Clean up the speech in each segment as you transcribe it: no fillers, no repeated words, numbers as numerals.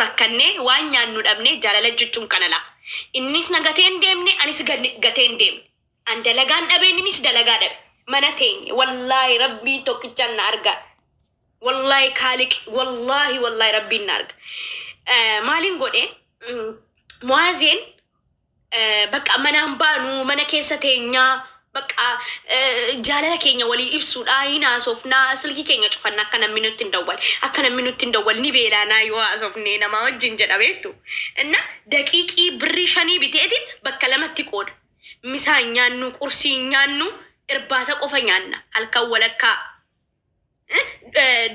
Rakkannee waan nyaannu dhabnee jaalala jechuun kana laa. Innis na gatee hin deemne anis gatee hin deemne. An dalagaan dhabe innis dalagaa dhabe. Mana teenye wallaahi rabbiin tokkichaan na argaa. Wallaahi kaaliq wallaahi wallaahi rabbiin na arga. Maaliin godhe Muaazeen Bakka manaan baanu mana keessa teenyaa bakka jaalala keenya walii ibsuudha hin haasofnaa silkii keenya cufanna akka namni nutti hin dawwal akka namni nutti hin dawwal ni beelaanaa yoo haasofne namaa wajjin jedha beektu. Inna daqiiqii birrii shanii biteetiin bakka lamatti qooda. Misaa hin nyaannu qursii hin nyaannu irbaata qofa nyaanna halkan walakkaa.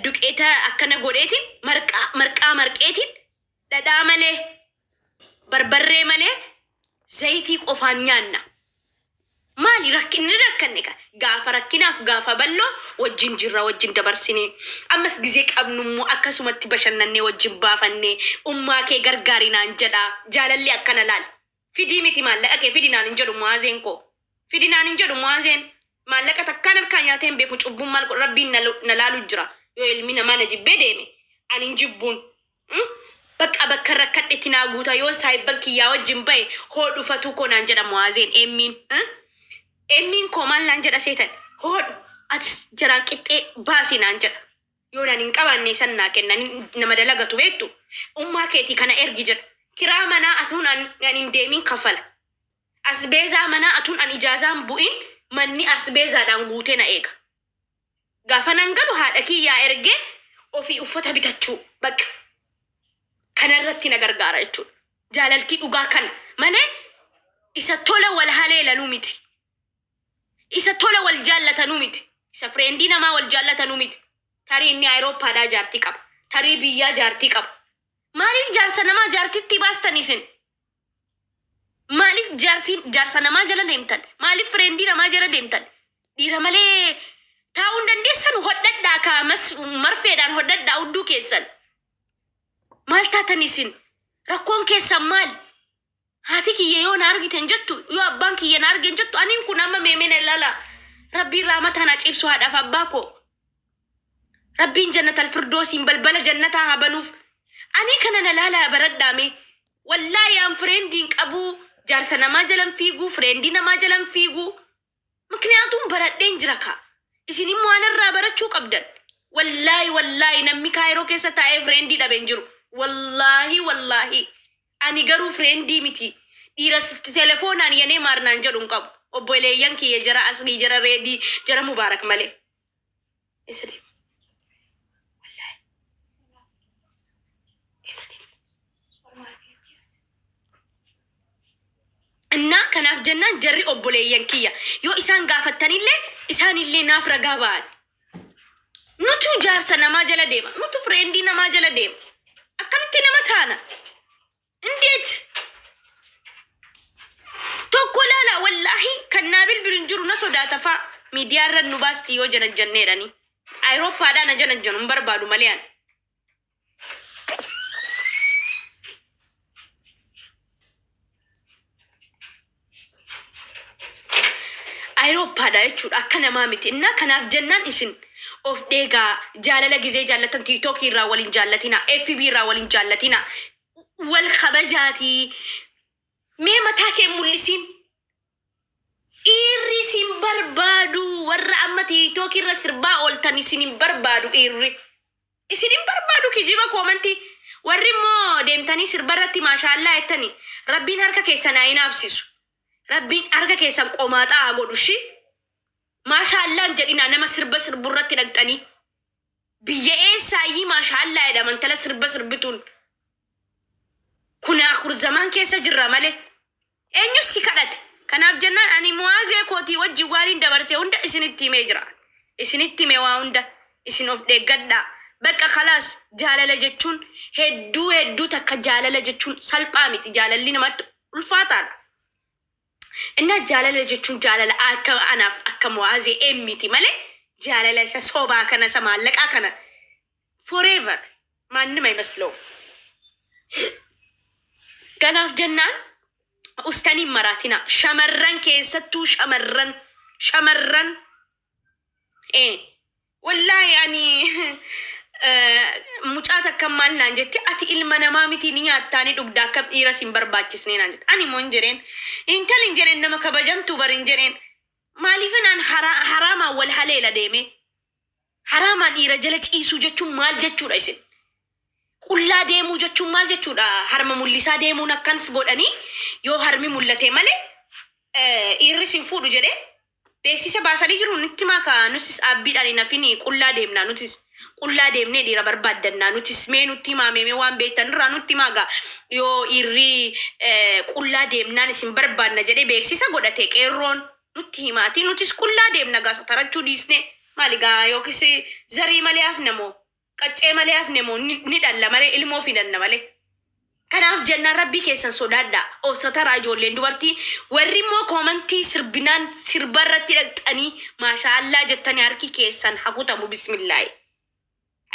Duqeeta akkana godheetiin marqaa marqaa marqeetiin Dhadhaa malee, barbarree malee zayitii qofaan nyaanna. Maali rakkinni rakkanne ka gaafa rakkinaaf gaafa balloo wajjin jirra wajjin dabarsinee ammas gizee qabnu immoo akkasumatti bashannannee wajjin baafannee ummaa kee gargaari naan jedha jaalalli akkana laal fidii miti maallaqa kee fidi naan hin jedhu muaazeen koo fidi naan hin jedhu muaazeen maallaqa takkaan harkaa nyaatee hin beeku cubbuun maal godha rabbiin na laalu jira yoo ilmi namaa na jibbee deeme ani hin jibbuun Baqqa bakkan rakkadhetti naa guuta yoon saahibban kiyyaa wajjin bahe hoodhu fatuu koo naan jedha Mu'aazeen Emmiin Emmiin koo maal naan jedha seetan hoodhu atis jaraan qixxee baasi naan jedha yoon ani hin qabaanne isan naa kenna nama dalagatu beektu ummaa keetii kana ergi jedha kiraa manaa atuun an hin deemin kafala asbeezaa manaa atuun an ijaazaan bu'in manni asbeezaadhaan guutee na eega. Gaafa nan galu haadha kiyyaa ergee ofii uffata bitachuu baqqa kanarratti na gargaara jechuudha. Jaalaltii dhugaa kana malee isa tola wal haleelanuu miti. Isa tola wal jaallatanuu miti. Isa fireendii namaa wal jaallatanuu miti. Tarii inni Ayrooppaadhaa jaartii qaba. Tarii biyyaa jaartii qaba. Maaliif jaarsa namaa jaartittii baastan isin? Maaliif jaartiin jaarsa namaa jala deemtan? Maaliif fireendii namaa jala deemtan? Dhiira malee taa'uu hin dandeessanu hodhadhaa kaa mas marfeedhaan hodhadhaa hudduu keessan. Maal taatan isin? Rakkoon keessan maali? Haati kiyya yoo na argite hin jettu, yoo abbaan kiyya na arge hin jettu, aniin kun amma meemee na ilaala. Rabbiin raamataan haa ciibsu haadhaaf abbaa koo. Rabbiin jannatal firdoosiin balbala jannataa haa banuuf. Anii kana na laalaa baradhaa mee. Wallaahi an fireendii hin qabuu jaarsa namaa jalan fiiguu fireendii namaa jalan fiiguu. Mikniyaatum baradheen jira kaa. Isin immoo anarraa barachuu qabdan. Wallaahi wallaahi namni kaayiroo keessa taa'ee fireendii dhabe hin jiru. Wallaahi wallaahi. Ani garuu fireendii miti. Dhiira telefoonaan yanee maar naan jedhu hin qabu. Obboleeyyan kiyya jara Aslii jara Reedii jara Mubaarak malee. Eessa deema? Wallaahi. Eessa deema? Innaa kanaaf jennaan jarri obboleeyyan kiyya yoo isaan gaafattanillee isaanillee naaf ragaa ba'an. Nutu jaarsa namaa jala deema. Nutu fireendii namaa jala deema. Akkamitti nama taana? Indeet? Tokko laala wallaahi kan naa bilbilu hin jiru na sodaata faa miidiyaa irra nu baasti yoo janajjanneedhani. Ayrooppaadhaa na janajjanu hin barbaadu malee an. Ayrooppaadha jechuudha akka namaa miti. Innaa kanaaf jennaan isin of dheegaa jaalala gizee jaallattan tiiktookii irraa wal hin jaallatinaa FB irraa wal hin jaallatinaa wal kabajaatii mee mataa kee hin mul'isiin dhiirri isin barbaadu warra amma tiiktookii irra sirbaa ooltan isin hin barbaadu dhiirri isin hin barbaadu kijiba koomantii warri immoo deemtanii sirba irratti maashaallaa jettani rabbiin harka keessan haa hinaafsisu rabbiin harka keessan qomaaxaa haa godhu shi maashaallaa hin jedhinaa nama sirba sirbu irratti dhaqxanii Biyya eessaayyii maashaallaa jedhama intala sirba sirbituun. Kun akhur zamaan keessa jirra male. Eenyu si kadhate? Kanaaf jennaan ani Mu'aazee kootii wajjin waanin dabarse hunda isinitti himee jira. Isinitti hime waa hunda. Isin of dheeggadhaa. Bakka khalaas jaalala jechuun hedduu hedduu takka jaalala jechuun salphaa miti. Jaalalli namatti ulfaataadha. Innaa jaalala jechuun jaalala akka anaaf akka Mu'aazee Emmiti malee jaalala isa sobaa kana isa maallaqaa kana forever maannima imasloo. Kanaaf jennaan ustanii hin maraatinaa. Shamarran keessattuu shamarran shamarran ee wallaahi ani Mucaa takka maal naan jetti, ati ilma namaa miti, ni nyaattaa ni dhugdaa, akkam dhiira sin barbaachisnee naan jetti. Ani immoo hin jedheen, intal hin jedheen, nama kabajamtuu bar hin jedheen. Maaliif naan haraamaan wal haleela deeme? Haraamaan dhiira jala ciisuu jechuun maal jechuudha isin? Qullaa deemuu jechuun maal jechuudha? Harma mul'isaa deemuun akkanas godhanii yoo harmi mul'ate malee dhiirri sin fuudhu jedhee beeksisa baasanii jiru. Nutti maaka, nutis abbiidhaan hin hafin, qullaa deemnaa, nutis qullaa deemnee dhiira barbaaddannaa. Nutis mee nutti himaa, mee waan beektan irraa nutti himaa gaa. Yoo dhiirri qullaa deemnaan isin barbaanna jedhee beeksisa godhate, qeerroon nutti himaati, nutis qullaa deemna gaa. Satarachuu dhiisne maali gaa? Yookiis zarii malee hafna moo, qaccee malee hafne moo, ni dhalla malee, ilmoo fidanna malee. Kanaaf jennaan rabbii keessan sodaadhaa. Obsataraa ijoolleen dubartii, warri immoo koomantii sirbinaan sirba irratti dhaqxanii maashaallaa jettanii, harki keessan hakutamu, bismillaahi.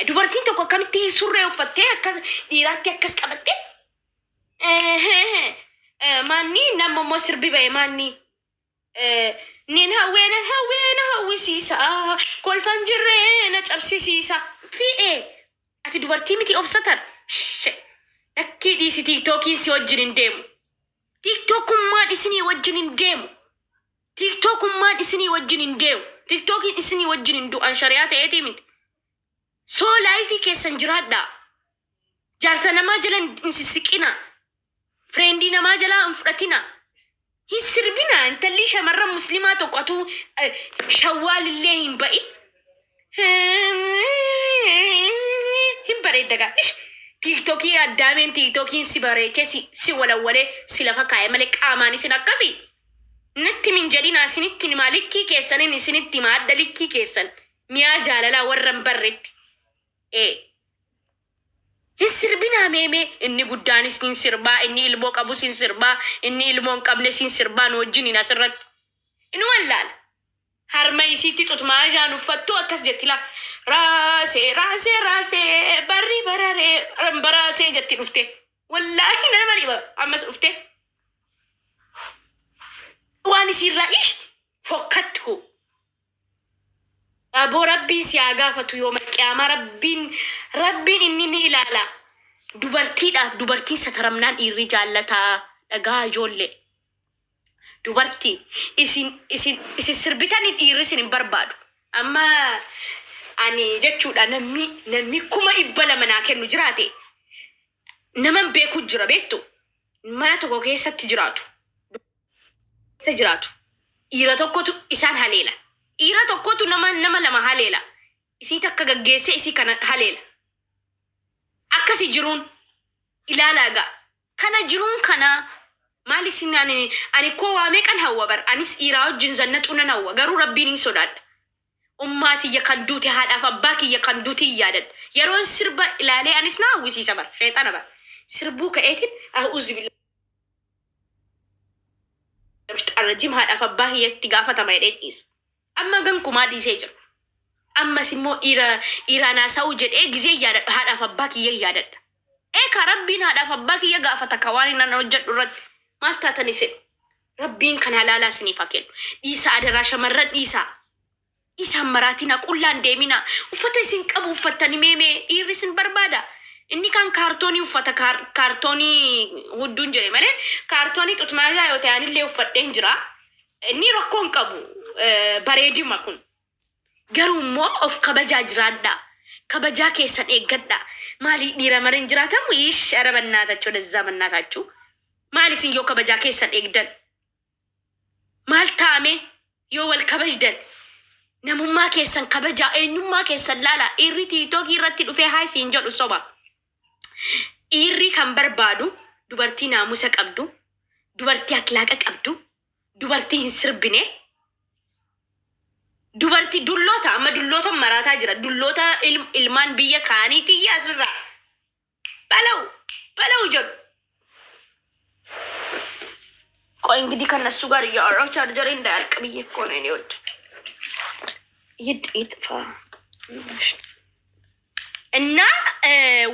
Dubartiin tokko akkamitti surree uffattee akka dhiiraatti akkas qabattee? Maanni nama immoo sirbi ba'e maanni? Nin hawwee, nan hawwee, na hawwisiisa, kolfan jirree na cabsisiisa. Fi'ee ati dubartii miti, obsatan. Lakkii dhiisi, TikTokiin si wajjin hin deemu. TikTokummaan isinii wajjin hin deemu. TikTokummaan isinii wajjin hin deemu. TikTokiin isinii wajjin hin du'an, shari'aa ta'eetii miti. So life keessan jiraadhaa. Jaarsa namaa jala hin sissiqina. Friendii namaa jalaa hin fudhatina. Hin sirbina. Intalli shamarran muslimaa tokko atuu shawwaalillee hin ba'in. Hin bareedda gaa. TikTokii addaameen TikTokiin si bareechee si walawwalee si lafa kaa'e malee qaamaan isin akkasii. Natti min jedhina, isinitti himaa, likkii keessaniin isinitti himaa, adda likkii keessan mi'aa jaalalaa warra hin barretti. Ee. Hin sirbinaa meemee, inni guddaanis hin sirbaa, inni ilmoo qabus hin sirbaa, inni ilmoo hin qabnes hin sirbaa, nu wajjin hin asirratti. Inuman laala. Harma isiitti xutmaa jaan uffattu akkas jetti laa. Raasee raasee raasee barri bararee baraasee jetti dhufte. Wallaahi nama dhiba ammas dhufte. Waan isiirraa ih fokkattu. Aboo, rabbiin si haa gaafatu yoo qiyaamaa, rabbiin inni ni ilaala. Dubartiidhaaf dubartiin sataramnaan dhiirri jaallataa, dhagaa ijoollee. Dubartii isin sirbitaniif dhiirri isin hin barbaadu. Amma ani jechuudha, namni 200,000 naa kennu jiraate, naman beeku jira, beektu, mana tokko keessatti jiraatu. Keessa jiraatu. Dhiira tokkotu isaan haleela. Dhiira tokkotu nama lama haleela. Isii takka gaggeessee isii kana haleela. Akkasi jiruun ilaalaa gaa. Kana jiruun kana maal isin? Ani koo waa meeqan hawwa bar, anis dhiiraa wajjin zannaxuu nan hawwa, garuu rabbiin hin sodaadha. Ummaa tiyya kan duute, haadhaaf abbaa kiyya kan duute hin yaadadha. Yeroon sirba ilaalee anis na hawwisiisa bar, sheexana bar. Sirbuu ka'eetiin a'uuzu billahi rajim, haadhaaf abbaa kiyyatti gaafatama jedhee dhiisa. Amma gankumaa dhiisee jira. Ammas immoo dhiira dhiiraan haasa'uu jedhee gizee yaadadha, haadhaaf abbaa kiyya yaadadha. Eekaa, rabbiin haadhaaf abbaa kiyya gaafata ka waan inni hojjedhu irratti. Maal taatan isin? Rabbiin kan halaalaa isiniif haa kennu. Dhiisaa adaraa, shamarran dhiisaa. Isaan maraatina, qullaan deemina. Uffata isin qabu uffattanii meemee dhiirri isin barbaada. Inni kan kaartoonii uffata, kaartoonii hudduun jedhe malee, kaartoonii xutmaayaa yoo ta'an illee uffadheen jira. Inni rakkoo hin qabu, bareedima kun. Garuu immoo of kabajaa jiraadhaa. Kabajaa keessan eeggadhaa. Maali, dhiira mariin jiraatamu? Ish, ara bannaatachuu dazaa bannaatachuu. Maali isin yoo kabajaa keessan eegdan? Maal taame yoo wal kabajdan? Namummaa keessan kabajaa, eenyummaa keessan laala. Dhiirri TikTokii irratti dhufee haa isiin jedhu soba. Dhiirri kan barbaadu dubartii naamusa qabdu, dubartii akhlaaqa qabdu, dubartii hin sirbine, dubartii dulloota, amma dulloota maraataa jira. Dulloota ilmaan biyya kaaniitii asirraa balaw balaw jedhu. ቆይ እንግዲህ ከነሱ ጋር እያወራሁ ቻርጀሬ እንዳያልቅ ብዬ እኮ ነው። የኔ ውድ ይጥፋ እና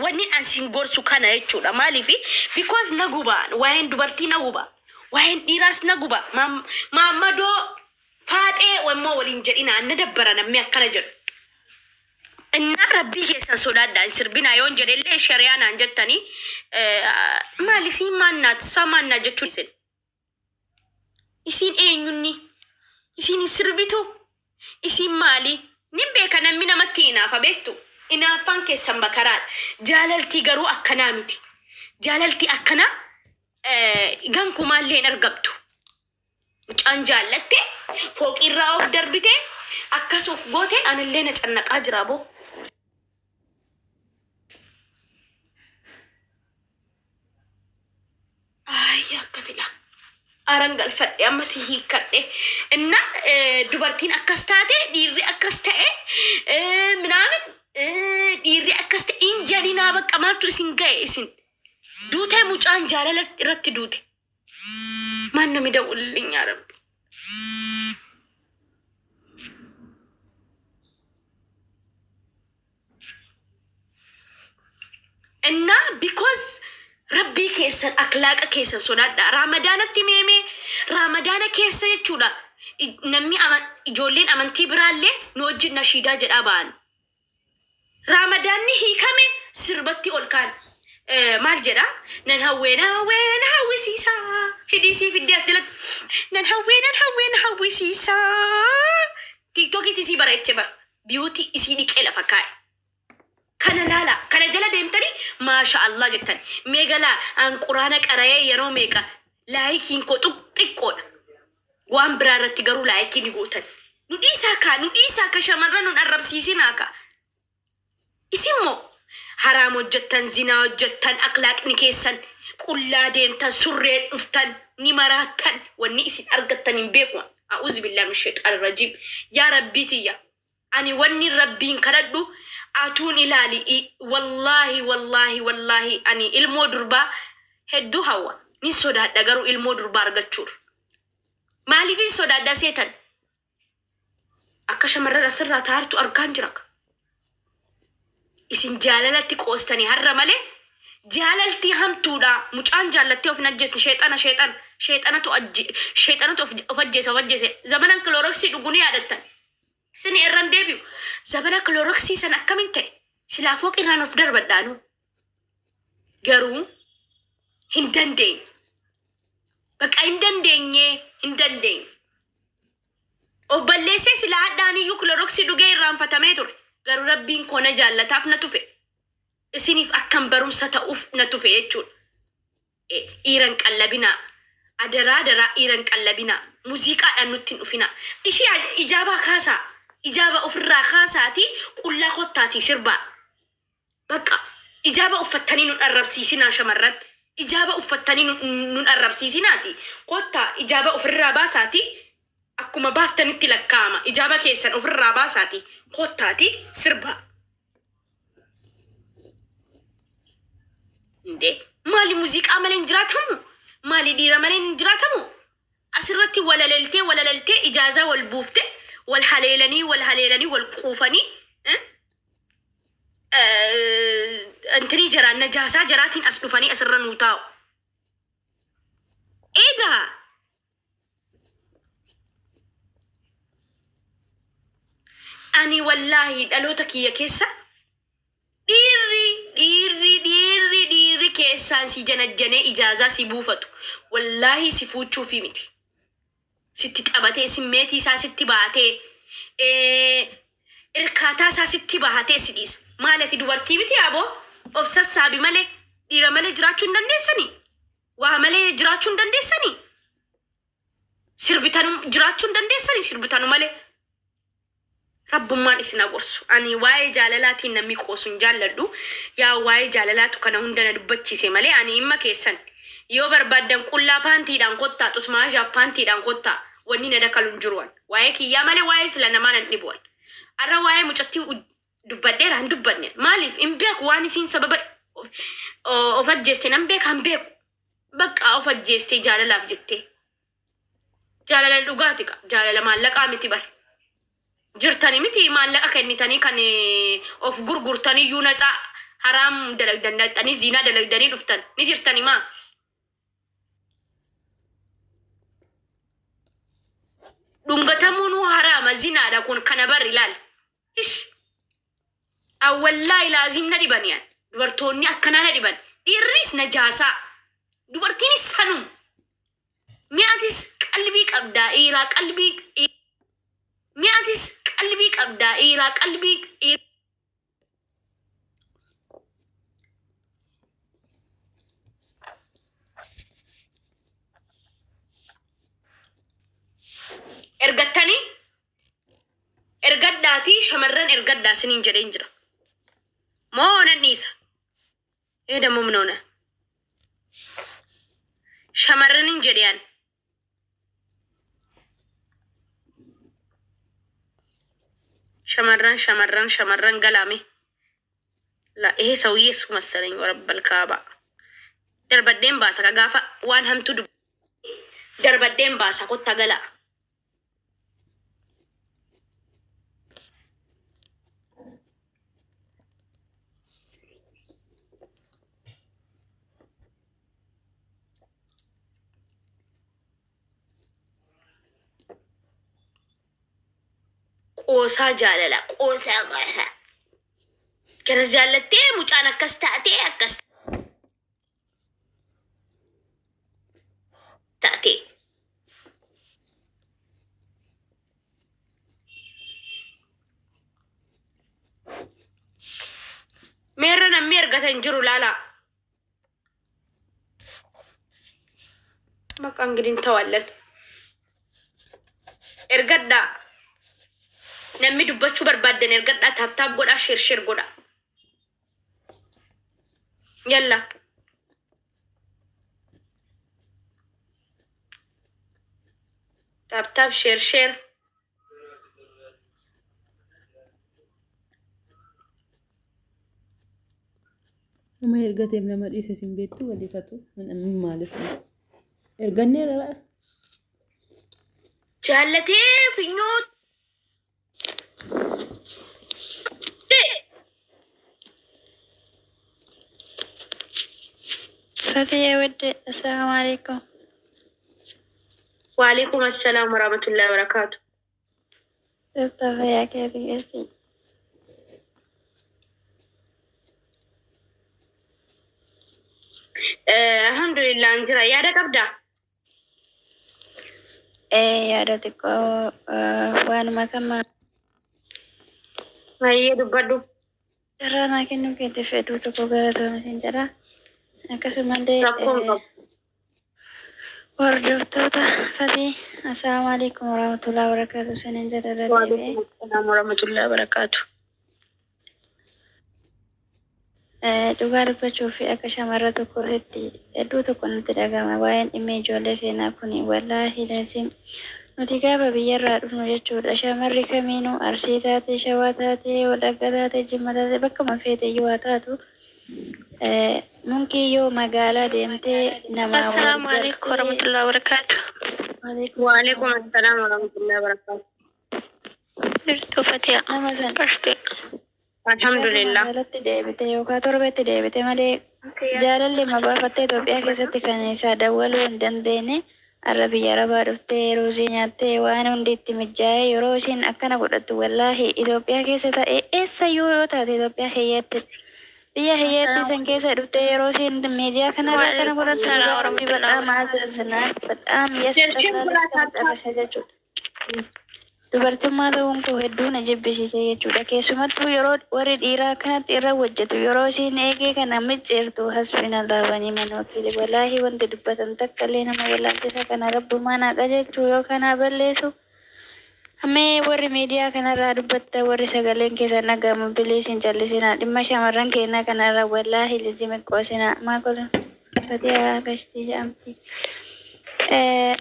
wanni an sin gorsu kana jechuudha. Maaliifi? Because na guba waa'een dubartii, na guba waa'een dhiiraas, na guba. Maammadoo faaxee wammoo waliin jedhina, na dabbara namni akkana jedhu. Innaa rabbii keessan sodaadhaa hin sirbinaa yoon jedhellee shari'aa naan jettanii maal isiin maannaat isaa maannaa jechuun isin. Isiin eenyunni? Isiin hin sirbitu? Isiin maali? Nin beeka namni namatti inaafa beektu. Inaaffaan keessan bakaraadha. Jaalaltii garuu akkanaa miti. Jaalaltii akkanaa gankumaallee hin argamtu. Mucaan jaallatte fooqiirraa of darbite akkas of goote anillee na cannaqaa jira boo. Ayyi akkasidha. Aran galfadhe amma si hiikkadhe. Inna dubartiin akkas taate dhiirri akkas ta'e minaamin dhiirri akkas ta'e hin jedhinaa bakka maaltu isin ga'e isin. Duutee mucaan jaalala irratti duute. Maal nami dawwalilliin yaa rabbi. Innaa because rabbii keessan aklaaqa keessan sodaadha. Raamadaanatti meemee raamadaana keessa jechuudha. Namni ijoolleen amantii biraallee nu wajjin nashiidaa jedhaa ba'an. Raamadaanni hiikame sirbatti ol kaan. Maal jedha? Nan hawwee na hawwee na hawwisiisa. Hidhii sii fiddee as jalatti. Nan hawwee nan hawwee na hawwisiisa. Tiiktookiitti sii bareeche bara. Biyuutii isii dhiqee lafa kaa'e. Kana laala. Kana jala deemtanii maasha Allah jettan. Mee galaa an quraana qara'ee yeroo meeqa laayikiin koo xiqqoodha. Waan biraa irratti garuu laayikii ni gootan. Nu dhiisaa kaa nu dhiisaa ka shamarran nun arrabsiisinaa kaa. Isin moo haraam hojjettan zinaa hojjettan aklaaqni keessan qullaa deemtan surreen dhuftan ni maraattan wanni isin argattan hin beeku an. A'uuzubillahi min shexaani rajiim. Yaa rabbii tiyya ani wannin rabbiin kadhadhu atuun ilaali i wallaahi wallaahi wallaahi ani ilmoo durbaa hedduu hawwa nin sodaadha garuu ilmoo durbaa argachuurra. Maaliifin sodaadha seetan? Akka shamarran asirraa taartu argaan jira. Isin jaalalatti qoostanii har'a malee jaalalti hamtuudha. Mucaan jaallattee of hin ajjeesne sheexana sheexana sheexanatu sheexanatu of ajjeese of ajjeese. Zamanan kilooroksii dhugu ni yaadattan. Isin irran deebi'u. Zamana kilooroksii san akkamin ta'e? Silaa fooqirraan of darbadhaanuu. Garuu hin dandeenye. Bakka hin dandeenye hin dandeenye. Of balleessee silaa hadhaaniyyuu kiloroksii dhugee irraanfatamee ture. Garuu rabbiin koo na jaallataaf na tufe. Isiniif akkan barumsa ta'uuf na tufe jechuudha. Dhiira hin qallabinaa. Adaraa adaraa dhiira hin qallabinaa. Muziiqaadhaan nutti hin dhufinaa. Ishii ijaabaa kaasaa. Ijaaba ofirraa kaasaatii qullaa kottaatii sirbaa. Baqqa ijaaba uffattanii nun arrabsiisinaa shamarran ijaaba uffattanii nun arrabsiisinaati kottaa ijaaba ofirraa baasaati akkuma baaftanitti lakkaa'ama ijaaba keessan ofirraa baasaati kottaati sirbaa. Indee maali muziqaa malee hin jiraatamu? Maali dhiira malee hin jiraatamu? Asirratti walaleltee walaleltee ijaazaa wal buufte wal haleelanii wal haleelanii wal quufanii eh? Intinii jaraan najaasaa jaraatiin as dhufanii asirra nuu taa'u. Egaa ani wallaahi dhaloota kiyya keessa dhiirri dhiirri dhiirri dhiirri keessaan si janajjanee ijaazaa si buufatu wallaahi si fuuchuufii miti. Sitti taphatee simmeetii isaa sitti baatee irkaataa isaa sitti bahatee si dhiisa. Maali ati dubartii miti aboo of sassaabi malee dhiira malee jiraachuu hin dandeessanii? Waa malee jiraachuu hin dandeessanii? Sirbitanu jiraachuu hin dandeessanii sirbitanu malee. Rabbummaan isin haa gorsu. Ani waa'ee jaalalaatiin namni qoosu hin jaalladhu. Yaa waa'ee jaalalaatu kana hunda na dubbachiise malee ani dhimma keessan. Yoo barbaaddan qullaa paantiidhaan kottaa xutmaajaaf paantiidhaan kottaa wanni na dakalu hin jiru an. Waa'ee kiyyaa malee waa'ee sila namaa nan dhibu an. Arra waa'ee mucattii dubbadheera hin dubbanne. Maaliif hin beeku waan isiin sababa of ajjeeste nan beeka hin beeku. Baqqaa of ajjeeste jaalalaaf jettee. Jaalala dhugaati ka. Jaalala maallaqaa miti bar. Jirtani miti maallaqa kennitanii kan of gurgurtanii iyyuu natsaa haraam dalagdan dhaqxanii ziinaa dalagdanii dhuftan ni jirtani maa. Dhungatamuunuu haraama zinaadha kun kana bar ilaali. Ish. An wallaahi laaziim na dhibani an. Dubartoonni akkanaa na dhiban. Dhiirris najaasaa. Dubartiinis sanum. Mee atis qalbii qabdaa dhiiraa qalbii Mee atis qalbii qabdaa dhiiraa qalbii Ergattanii ergadhaatii shamarran ergadhaa isiniin jedheen jira. Moo nan dhiisa? Ee dammo minoona. Shamarranin jedhe an. Shamarran shamarran shamarran galaa mee. La ehe sawuyyee essu massalany warabbal kaaba. Darbadheen baasa ka gaafa waan hamtuu dub darbadheen baasa kotta galaa. Qoosaa jaalala qoosaa qoosaa. Kanas jaallattee mucaan akkas taatee akkas taatee. Meerra namni ergata hin jiru laalaa. Bakka እንግዲህ እንተዋለን። Ergadhaa. Namni dubbachuu barbaaddan ergadhaa tap tap godhaa share share godhaa. Yalla. Tap tap share share. Nama ergateef nama dhiise sin beektu walifatu ማለት ነው. Erganneera bara. Jaallatee finyoo Fatiya wadde assalamu alaikum. Waalaikum assalam warahmatullahi wabarakatuh. Jirta fayyaa keetii keessi. Alhamdulillah an jira. Yaada qabdaa? Ee yaada xiqqoo waanuma kama Hayyee dubbadhu. carraa naa kennuu keetiif hedduu tokko galatooma siin jedha. Akkasumallee Rakkoon qabu. hordoftoota Fatii assalaamu alaikum warahmatullahi wabarakatuh isiniin jedha irra deebi'ee. Waalaikum assalam warahmatullahi wabarakatuh. Dhugaa dubbachuu fi akka shamarra tokkootti hedduu tokko nutti dhagama waa'een dhimma ijoollee keenyaa kuni wallaahi lazim nuti gaafa biyyarraa dhufnu jechuudha shamarri kamiinuu Arsii taate Shawaa taate Wallagga taate Jimma taate bakkuma feete iyyuu haa taatu munkii yoo magaalaa deemtee namaa wal Assalaamu alaikum bartee warahmatullahi wabarakatuh. Waalaikum Waalaikum assalam warahmatullahi wabarakatuh. Jirtuu Fatiha. nama san Qashti. Gaafa Alhamdulillah. magaalatti deebite yookaan torbetti deebite malee jaalalli ma baafattee Itoophiyaa keessatti kan isaa dawwaluu hin dandeenye har'a biyya Arabaa dhuftee ruuzii nyaattee waan hundi itti mijaa'ee yeroo isheen akkana godhattu wallaahi Itoophiyaa keessa ta'ee eessayyuu yoo taate Itoophiyaa hiyyeetti biyya hiyyeetti san keessa dhuftee yeroo isheen miidiyaa kanarra akkana Waalaikum godhattu salaam dhugaa rabbi warahmatullahi badhaa wabarakatuh. maazazinaa badhaam Share yasxalaa godhaa iska tap tap. maxarrasha jechuudha. Dubartummaa ta'uun koo hedduu na jibbisiise jechuudha. Keessumattuu yeroo warri dhiiraa akkanatti irra hojjetu yeroo isiin eegee kana micciirtu hasbinallah wa ni'mal wakiil. Wallaahi wanti dubbatan takka illee nama wallaalchisa kana rabbumaan haa qajeelchu yookaan haa balleessu. Mee warri miidiyaa kanarraa dubbattan warri sagaleen keessan dhaga'amu biliis hin callisinaa dhimma shamarran keenyaa kanarra wallaahi lizim hin qoosinaa. Maa godhan Fatiyaa Gashtii jedhamti.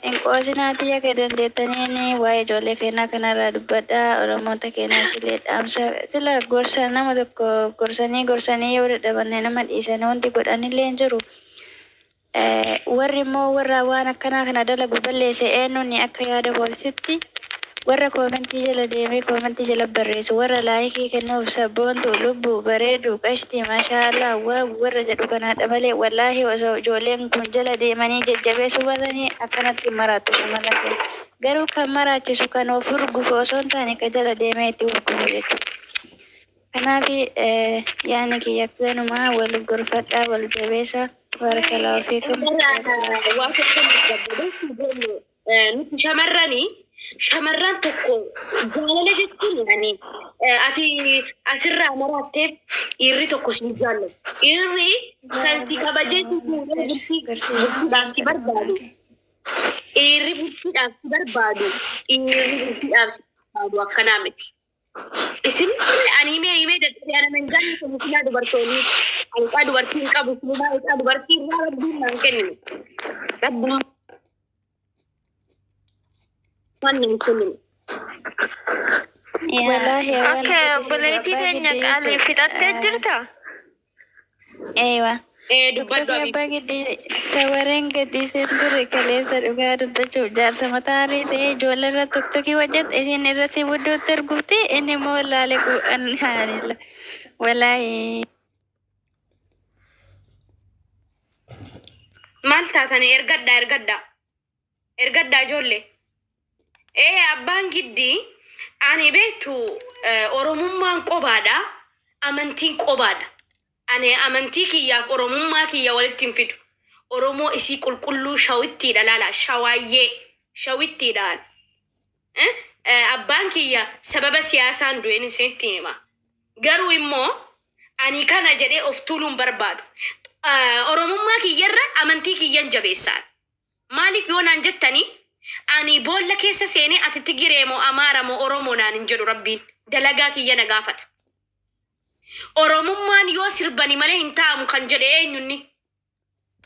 Hin qoosinaa tiyya kee dandeettaniin waa'ee ijoollee keenyaa kanarraa dubbadhaa Oromoota keenyaaf illee dhaamsa sila gorsa nama tokko gorsanii gorsanii yoo dadhabanne nama dhiisan wanti godhanillee hin jiru. Warri immoo warra waan akkanaa kana dalagu balleesse eenyuun akka yaada kootitti warra koomentii jala deemee koomentii jala barreessu warra laayikii kennuuf sabboontu lubbu bareedu qashti maashaallah waa warra jedhu kanaadha malee wallaahi osoo ijoolleen kun jala deemanii jajjabeessuu baatanii akkanatti hin maraattu shamarran keenya. Garuu kan maraachisu kan of hurgufu osoo hin taane ka jala deemee itti hurgufu jechuudha. Kanaaf yaani kiyya akkanumaa wal gorfadhaa, wal jabeessa. Barakallahu fiikum. Waa tokko dubbadhu. Nuti shamarranii, shamarran tokko jaalala jechuun yani ati asirraa maraatteef dhiirri tokko si jaallatu. Dhiirri kan si kabajee si fuudhee bultii bultiidhaaf si barbaadu. Dhiirri bultiidhaaf si barbaadu. Dhiirri bultiidhaaf si barbaadu akkanaa miti. Isin ani himee himee dadhabee ana nan jaallatu silaa dubartoonni ani ixaa dubartii hin qabu, silaa ixaa dubartii irraa Rabbiin naan kennine. Rabbiin waan naan kennine. Wallaahi waan Okay, gaddisiisu obboleettii abbaa teenya giddii qaalii jechuudha. fixattee jirta? Eewa. Ee, dubbadhu. Tokkoffii Abiib. abbaa giddii sawareen gaddiseen ture kaleessa, dhugaa dubbachuuf jaarsa mataa harrii ta'ee ijoollee irra tokkokkii hojjete, isin irra si budduutti ergufti, inni immoo laale gu'an haanila. Wallaahi. Maal taatanii? Ergadhaa, ergadhaa, ergadhaa ijoollee. Ee, abbaan giddii ani beektu, Oromummaan qobaadha, amantiin qobaadha. Ani amantii kiyyaaf Oromummaa kiyya walitti hin fidu. Oromoo isii qulqulluu shawittiidha laala, shawaayyee shawittiidhaan. Eh? Abbaan kiyya sababa siyaasaan du'een isinitti hima. Garuu immoo ani kana jedhee of tuuluun barbaadu. Oromummaa kiyyarra amantii kiyyan jabeessaan. Maaliif yoo naan jettanii, ani boolla keessa seenee ati Tigiree moo Amaara moo Oromoo naan hin jedhu Rabbiin, dalagaa kiyya na gaafata. Oromummaan yoo sirbani malee hin taa'amu kan jedhe eenyunni?